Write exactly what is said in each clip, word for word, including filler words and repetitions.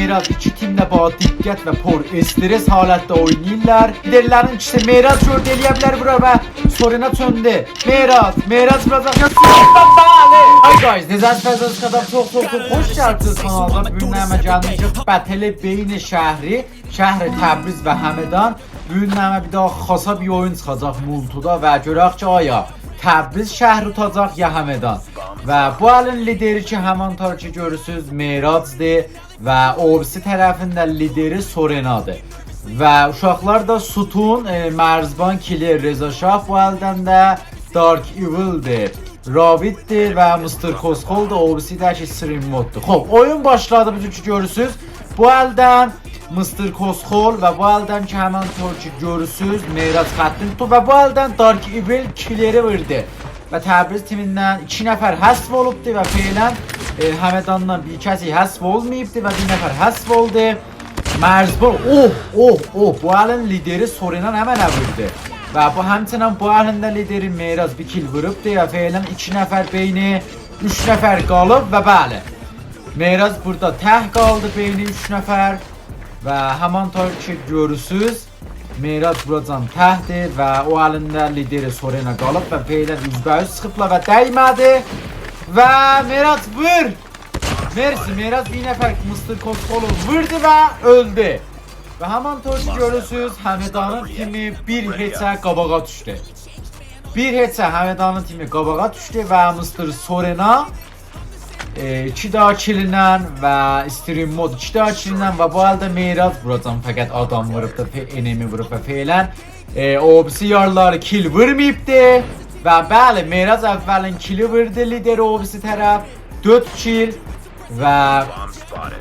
معراج، ایکی تیم ده با دقت و پر استرس حالتده اویناییرلار. لیدرلرین ایکیسی، معراج گؤردو، ائلیه بیلر وورا و سورنا چؤندو. معراج، معراج ووراجاق، یا سورنا، بلی. Hi guys، نئجه‌سیز؟ فضل قدم، چوخ، چوخ، چوخ خوش گلدینیز کانالیمیزا. بوگون نمنه گلمیشیک؟ بتل بین شهری، شهر تبریز و همدان. بوگون نمنه بیر دانا خاصا بیر اویون چیخاجاق مولتودا و گؤرک کی، آیا تبریز شهری اوتاجاق یا همدان. و بو الین لیدری کی، همان طور کی گؤرورسوز، معراجدیر و او بیریسی طرفین ده لیدری سورنادیر. و اوشاقلار دا ستون، ائ، مرزبان، کیلر، رضا شاه، بو الدن ده دارک ایویلدیر، راویددیر و مستر کوسخولدور، او بیریسی ده کی، استریم موددور. خوب، اویون باشلادی، بو جور کی گؤرورسوز. بو الدن مستر کوسخول و بو الدن کی، همان طور کی گؤرورسوز، معراج خطین توتوب و بو الدن دارک ایویل کیلری ووردو. و تبریز تیمیندن ایکی نفر حذف اولوبدو و فعلاً، ائ، همداندان بیر کسی حذف اولماییبدی و بیر نفر حذف اولدو. مرزبان، اوه، اوه، اوه، بو الین لیدری سورنا نمنه ووردو. و بو همچنین بو الین ده لیدری معراج بیر کیل ووروبدو و فعلاً ایکی نفر بین اوچ نفر قالیب و بلی، معراج بورادا تک قالدی بین اوچ نفر. و همان طور کی گؤرورسوز، معراج بوراجان تکدیر و او الینده لیدری سورنا قالیب و فعلاً اوزبه‌اوز چیخیبلار و دَیمه‌دی. و معراج وور! مرسی، معراج بیر نفر مستر کوسخولو ووردو و اؤلدو. و همان طور کی گؤرورسوز، همدانین تیمی بیر هئچه قاباغا دوشدو. بیر هئچه همدانین تیمی قاباغا دوشدو و مستر سورنا، ائ، ایکی دانا کیلینن و استریم مود ایکی دانا کیلینن و بو الده معراج بوراجان فقط آدام ووروب دا، فع-، انمی ووروب و فعلاً، ائ، او بیریسی یارلاری کیل وورماییبدی. و بلی، معراج اولین کیلی ووردو لیدر او بیریسی طرف. دؤرد کیل و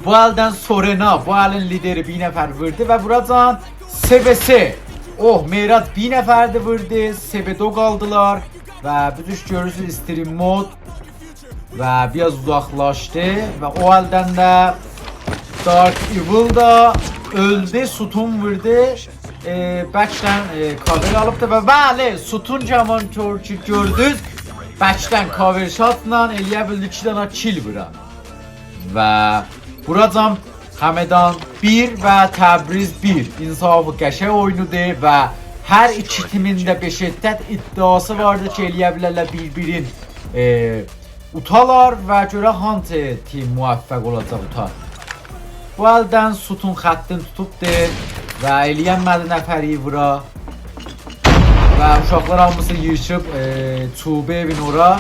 بو الدن سورنا، بو الین لیدری بیر نفر ووردو و بوراجان سه به سه. اوه، معراج بیر نفر ده ووردو، سه به دو قالدیلار. و بو جور گؤرورسوز، استریم مود و بیر آز اوزاقلاشدی و او الدن ده دارک ایویل دا اؤلدو، ستون ووردو. ائ، بکدن، ائ، کاور آلیبدی و بلی، ستون، همان طور کی گؤردونوز، بکدن کاور شاتلا ائلیه بیلدی ایکی دانا کیل وورا. و بوراجان همدان بیر و تبریز بیر. انصافی قشنگ اویونودور و هر ایکی تیمین ده به شدت ادعاسی واردی کی، ائلیه بیلرلر بیر-بیرین، ائ، اوتالار و گؤرک هانسی تیم موفق اولاجاق اوتا. بو الدن ستون خطین توتوبدو و ائلیه‌نمه‌دی نفری وورا. و اوشاقلار هامیسی ییغیشیب، ائ، چوبی ائوین اورا.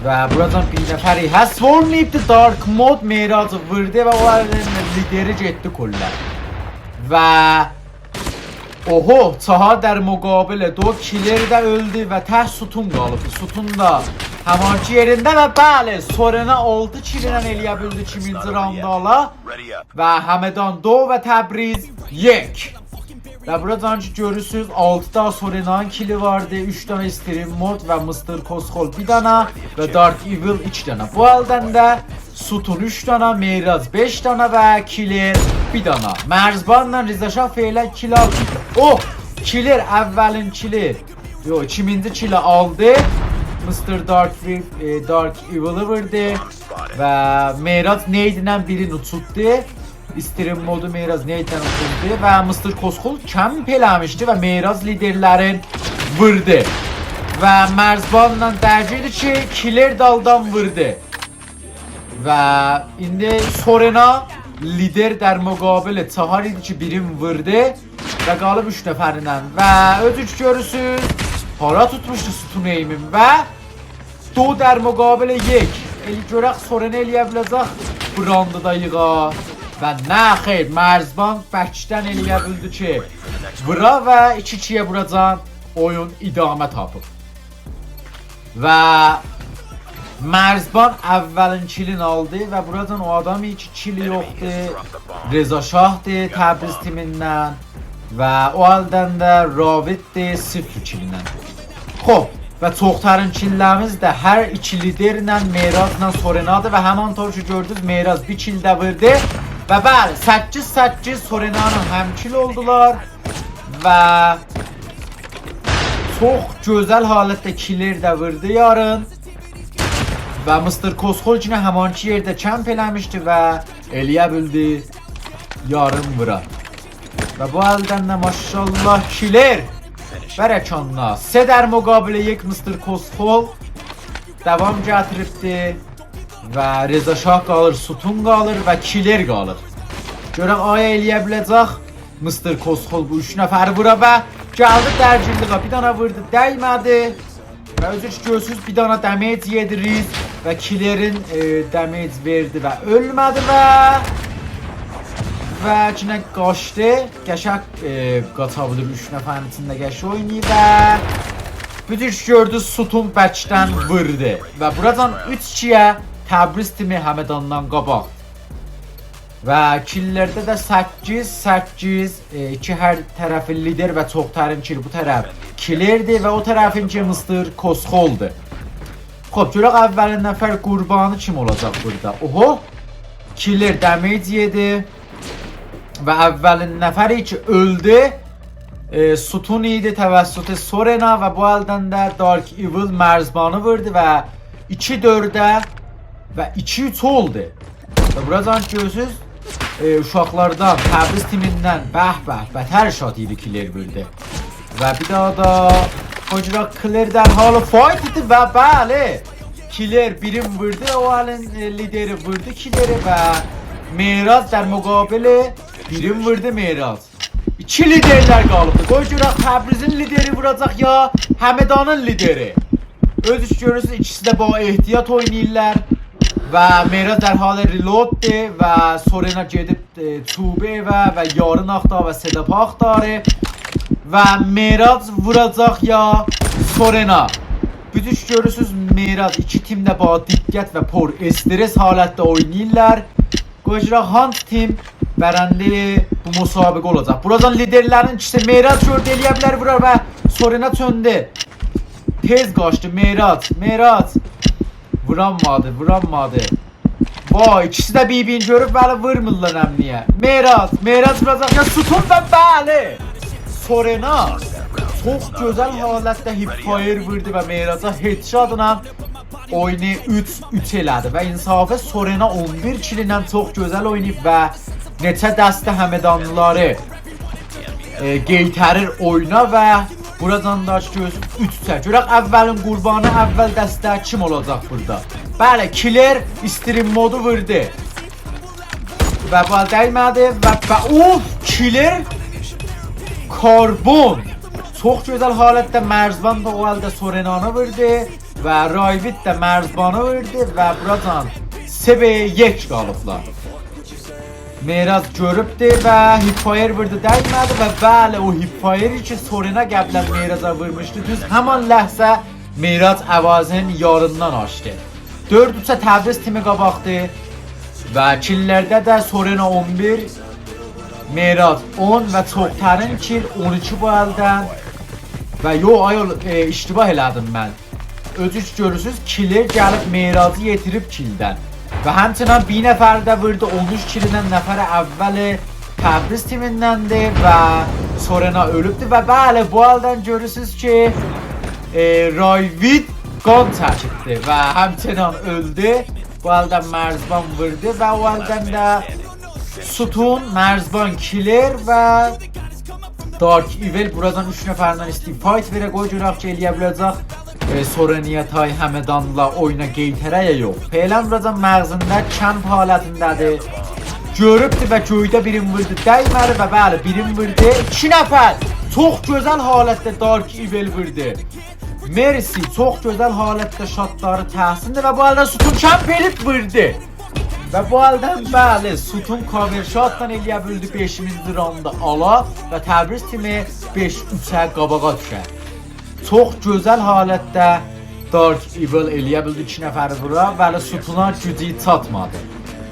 و بوراجان بیر نفری حذف اولماییبدی. دارک مود معراجی ووردو و او الین لیدری گئتدی کلاً. و اوهو، چهار در مقابل دو، کیلر ده اؤلدو و تک ستون قالیب. ستون دا همانکی یئرینده و بلی، سورنا آلتی کیلینن ائلیه بیلدی ایکینجی راوندو آلا. و همدان دو و تبریز یک. و بوراجان کی گؤرورسوز، آلتی دانا سورنانین کیلی واردی، اوچ دانا استریم مود و مستر کوسخول بیر دانا و دارک ایویل ایکی دانا. بو الدن ده ستون اوچ دانا، معراج بئش دانا و کیلر بیر دانا. مرزبانلا رضا شاه فعلاً کیل آلمیر. اوه، کیلر اولین کیلی، یوخ، ایکینجی کیلی آلدی. مستر دارک وی-، ائ، دارک ایویلی ووردو و معراج نیدینن بیرینی اوچوتدو. استریم مودو معراج نیدینن اوچوتدو و مستر کوسخول کمپ ائله‌میشدی و معراج لیدرلرین ووردو. و مرزبانلا درگیردی کی، کیلر دالدان ووردو. و ایندی سورنا لیدر در مقابل چهار ایدی کی، بیرین ووردو و قالیب اوچ نفرینن. و اؤزونوز گؤرورسوز، هارا توتموشدو ستون ائیمین و دو در مقابل یک. ائل گؤرک سورنا ائلیه بیله‌جک بو راندی دا ییغا. و نه خیر، مرزبان بکدن ائلیه بیلدی کی، وورا و ایکی ایکی‌یه بوراجان اویون ادامه تاپیب. و مرزبان اولین کیلین آلدی و بوراجان او آدام کی کیلی یوخدور، رضا شاهدیر تبریز تیمیندن و او الدن ده راویددیر صفر کیلینن. خوب، و چوخ‌ترین کیللریمیز ده هر ایکی لیدرله، معراجلا سورنادیر و همان‌طور کی گؤردونوز، معراج بیر کیل ده ووردو و بلی، سککیز سککیز سورنانان هم‌کیل اولدولار و چوخ گؤزل حالتده کیلر ده ووردو یارین. و مستر کوسخول یئنه همانکی یئرده کمپ ائله‌میشدی و ائلیه بیلدی یاریم وورا. و بو الدن ده ماشاءالله کیلر. برک‌الله. سه در مقابل یک مستر کسخل داوام گتیریبدی. و رضا شاه قالیر، ستون قالیر و کیلر قالیر. گؤرک آیا ائلیه بیله‌جک مستر کسخل بو اوچ نفری وورا و گلدی درگیرلیگه. بیر دانا ووردو، دیمه‌دی. و اؤزو کی گؤرورسوز، بیر دانا دمیج یئدی ریز و کیلرین، ائ، دمیج وئردی و اؤلمه‌دی و، و یئنه قاچدی. قشنگ، ائ، قاچا بیلیر اوچ نفرین ایچینده قشنگ اویناییر و بو جور گؤردو، ستون بکدن ووردو. و بوراجان اوچ ایکی‌یه تبریز تیمی همداندان قاباق. و کیللرده ده سککیز سککیز، ائ، ایکی هر طرفین لیدر و چوخ‌ترین کیل بو طرف کیلردی و او طرفین کی مستر کسخلدی. خوب، گؤرک اولین نفر قربانی کیم اولاجاق بورادا؟ اوهو! کیلر دمیج یئدی و اولین نفر کی اؤلدو، ائ، ستون ایدی توسط سورنا و بو الدن ده دارک ایویل مرزبانی ووردو و ایکی دؤرده و ایکی اوچ اولدو. و بوراجان گؤرورسوز، ائ، اوشاقلاردان، تبریز تیمیندن، به به، بتر شات ایدی کیلر ووردو. و بیر دانا دا او جورا کیلر در حال فایت ایدی و بلی، کیلر بیرین ووردو، او الین، ائ، لیدری ووردو کیلری و معراج در مقابل بیرین ووردو معراج. ایکی لیدرلر قالیبدی. قوی گؤرک تبریزین لیدری ووراجاق یا همدانین لیدری. اؤزو کی گؤرورسونوز، ایکیسی ده با احتیاط اویناییرلار. و معراج در حال ریلوددور و سورنا گئدیب، ائ، چوبی ائوه و یارین آختاریر و صداپا آختاریر. و معراج ووراجاق یا سورنا. بو جور کی گؤرورسونوز، معراج، ایکی تیم ده با دقت و پر استرس حالتده اویناییرلار. قوی گؤرک هانسی تیم برنده بو مسابقه اولاجاق. بوراجان لیدرلرین ایکیسی، معراج گؤردو ائلیه بیلر وورار و سورنا چؤندو. تئز قاچدی معراج، معراج. وورانمادی، وورانمادی. وای، ایکیسی ده بیر-بیرینی گؤروب، بلی، وورمورلار امنیه. معراج، معراج ووراجاق یا ستون و بلی. سورنا چوخ گؤزل حالتده هیپ‌فایر ووردو و معراجا هدشاتلا اویونو اوچ اوچ ائله‌دی و انصافاً سورنا اون بیر کیلینن چوخ گؤزل اویناییب و نئچه دسته همدانلیلاری، ائ، قئیتریر اویونا و بوراجان دا گؤز اوچ اوچه. گؤرک اولین قربانی، اول دسته کیم اولاجاق بورادا؟ بلی، کیلر استریم مودو ووردو. و بال دیمه‌دی و، و اوف، کیلر کاربون. چوخ گؤزل حالتده مرزبان دا او الده سورنانی ووردو و رایوید ده مرزبانی ووردو و بوراجان سه به یک قالیبلار. معراج گؤروبدو و هیپ‌فایر ووردو، دیمه‌دی و بلی، او هیپ‌فایری کی سورنا قبلاً معراجا وورموشدو، دوز همان لحظه معراج اوازین یاریندان آچدی. دؤرد اوچه تبریز تیمی قاباقدی و کیللرده ده سورنا اون بیر، معراج اون و چوخ‌ترین کیل اون ایکی بو الدن. و یوخ، آیول، ائ، اشتباه ائله‌دیم من. اؤزو کی گؤرورسونوز، کیلر گلیب معراجی یئتیریب کیلدن. و همچنین بیر نفر ده ووردو، اون اوچ کیلینن نفر اول تبریز تیمیندندیر و سورنا اؤلوبدور. و بلی، بو الدن گؤرورسونوز کی، ائ، رایوید قان چکیبدی و همچنین اؤلدو. بو الدن مرزبان ووردو و او الدن ده ستون، مرزبان، کیلر و دارک ایول بوراجان اوچ نفرله استیم فایت وئره. قوی گؤرک کی ائلیه بیله‌جک، ائ، سورنیا تای همدانلا اویونا قئیتره یا یوخ. فعلاً بوراجان مغزینده کمپ حالتینده‌دیر. گؤروبدو و گؤیده بیرین ووردو، دیمه‌دی و بلی، بیرین ووردو. ایکی نفر چوخ گؤزل حالتده دارک ایول ووردو. مرسی چوخ گؤزل حالتده شاتلاری تحسیندیر و بو الدن ستون کمپ ائلیب ووردو. و بو الدن، بلی، ستون کاور شاتلا ائلیه بیلدی بئشینجی راندی آلا و تبریز تیمی بئش اوچه قاباغا دوشه. چوخ گؤزل حالتده دارک ایول ائلیه بیلدی ایکی نفری وورا، ولی ستونا گوجو چاتمادی.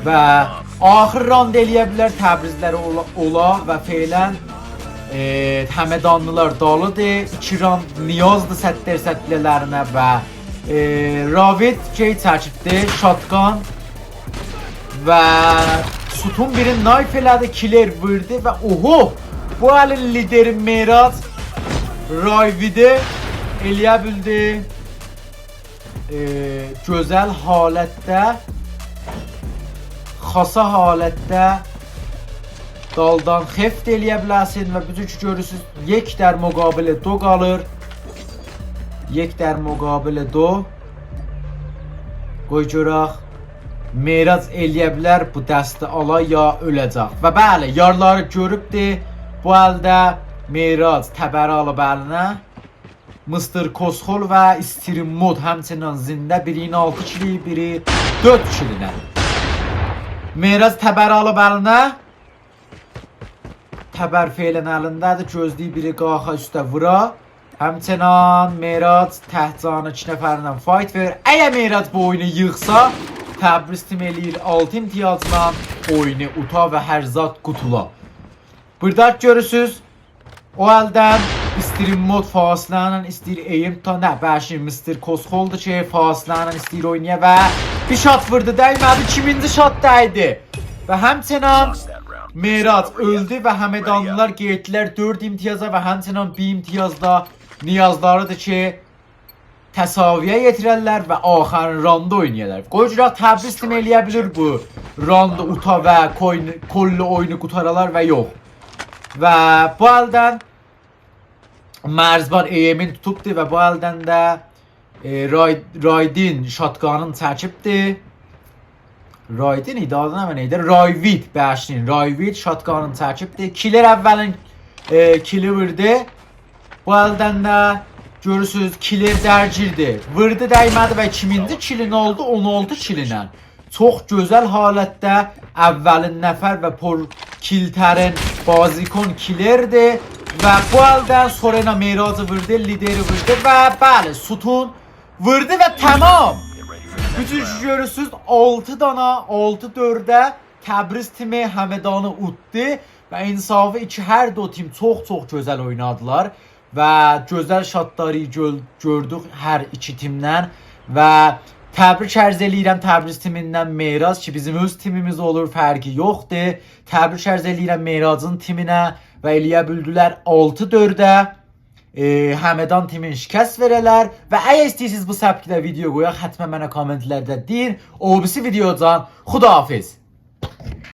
و آخیر راند ائلیه بیلر تبریزلری اولا، اولا و فعلاً، ائ، همدانلیلار دالیدیر. ایکی راند نیازدیر صد درصد بیله‌لرینه و، ائ، راوید شئی چکیبدی، شاتگان و ستون بیرین نایف ائله‌دی، کیلر ووردو و اوهو! بو الین لیدری معراج رایویدی ائلیه بیلدی، ائ، گؤزل حالتده، خاصا حالتده دالدان خفت ائلیه بیله‌سین و بو جور کی گؤرورسونوز، یک در مقابل دو قالیر. یک در مقابل دو. قوی گؤرک، معراج ائلیه بیلر بو دستی آلا یا اؤله‌جک. و بلی، یارلاری گؤروبدور. بو الده معراج تبری آلیب الینه. مستر کوسخول و استریم مود همچنین زنده، بیرینین آلتی کیلی، بیری دؤرد کیلینن. معراج تبری آلیب الینه. تبر فعلاً الینده‌دیر، گؤزله‌ییر بیری قالخا اوسته وورا. همچنین معراج تک جانی ایکی نفرله فایت وئریر. اگر معراج بو اویونو ییخسا، تبریز تیم ائله‌ییر آلتی امتیازلا اویونو اوتا و هر زاد قوتولا. بورادا گؤرورسونوز، او الدن استریم مود فاصله ایله ایسته‌ییر ایم تا، نه، بلکه مستر کوسخولدور کی، فاصله ایله ایسته‌ییر اوینایا و بیر شات ووردو، دیمه‌دی، ایکینجی شات دیدی. و همچنین معراج اؤلدو و همدانلیلار گئتدیلر دؤرد امتیازا و همچنین بیر امتیاز دا نیازلاریدیر کی، تساوی‌یه یئتیررلر و آخرین راندی اوینایرلار. قوی گؤرک تبریز تیم ائلیه بیلیر بو راندی اوتا و کوین-، کلی اویونو قوتارالار و یوخ. و بو الدن مرزبان ایمین توتوبدو و بو الدن ده، ائ، رای-، رایدین شاتگانین چکیبدی. رایدین ایدی، آدی نمنه ایدی؟ رایوید، بخشین. رایوید شاتگانین چکیبدی. کیلر اولین، ائ، کیلی ووردو. بو الدن ده گؤرورسونوز، کیلر درگیردی. ووردو، دیمه‌دی و ایکینجی کیلی نه اولدو؟ اون آلتی کیلینن. چوخ گؤزل حالتده اولین نفر و پر کیل‌ترین بازیکن کیلردی. و بو الدن سورنا معراجی ووردو، لیدری ووردو و بلی، ستون ووردو و تمام. بو جور کی گؤرورسونوز، آلتی دانا، آلتی دؤرده تبریز تیمی همدانی اوتدو و انصافی کی هر دو تیم چوخ چوخ گؤزل اوینادیلار و گؤزل شاتلاری گؤل-، گؤردوک هر ایکی تیمدن و تبریک عرض ائله‌ییرم تبریز تیمیندن معراج کی بیزیم اؤز تیمیمیز اولور، فرقی یوخدور. تبریک عرض ائله‌ییرم معراجین تیمینه و ائلیه بیلدیلر آلتی دؤرده، ائ، همدان تیمین شکست وئره‌لر. و اگر ایسته‌ییرسینیز بو سبکده ویدئو قویاق، حتماً منه کامنتلرده دئیین. او بیریسی ویدئوجان، خداحافظ.